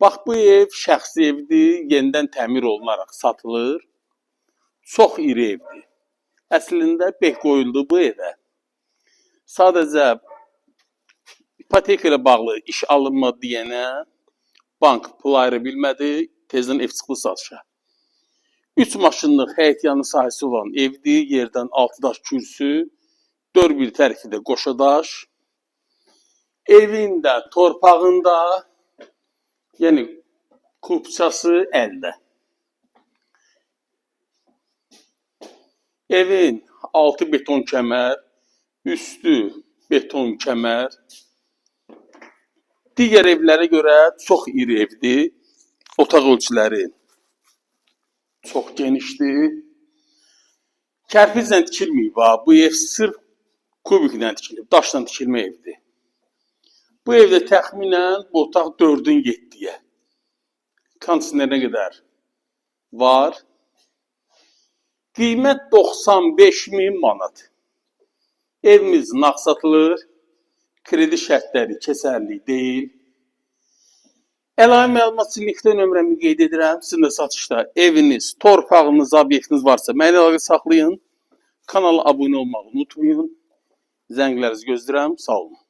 Bax bu ev şəxsi evdir, yenidən təmir olunaraq satılır. Çox iri evdir. Əslində beh qoyuldu bu evə. Sadəcə ipoteka ilə bağlı iş alınmadı deyənə bank pul ayıra bilmədi, tezdən ev çıxdı satışa. 3 maşınlıq həyət yanı sahəsi olan evdir, yerdən 6 daş kürsü, dörd bir tərəfi də qoşa daş. Evin də, torpağın da, yəni kupçası əldə. Evin altı beton kəmər, üstü beton kəmər. Digər evlərə görə çox iri evdir. Otaq ölçüləri çox genişdir. Kərpiclə tikilməyib ha. Bu ev sırf kubiklə tikilib, daşla tikilmə evdir. Bu evdə təxminən bu otaq 4-ün 7-yə. Kondisionerinə qədər var. Qiymət 95 min manat. Evimiz nağd satılır. Kredi şərtləri keçərli deyil. Əlavə məlumat üçün linkdə nömrəmi qeyd edirəm. Sizin də satışda eviniz, torpağınız, obyektiniz varsa mənimlə əlaqə saxlayın. Kanala abunə olmağı unutmayın. Zənglərinizi gözləyirəm. Sağ olun.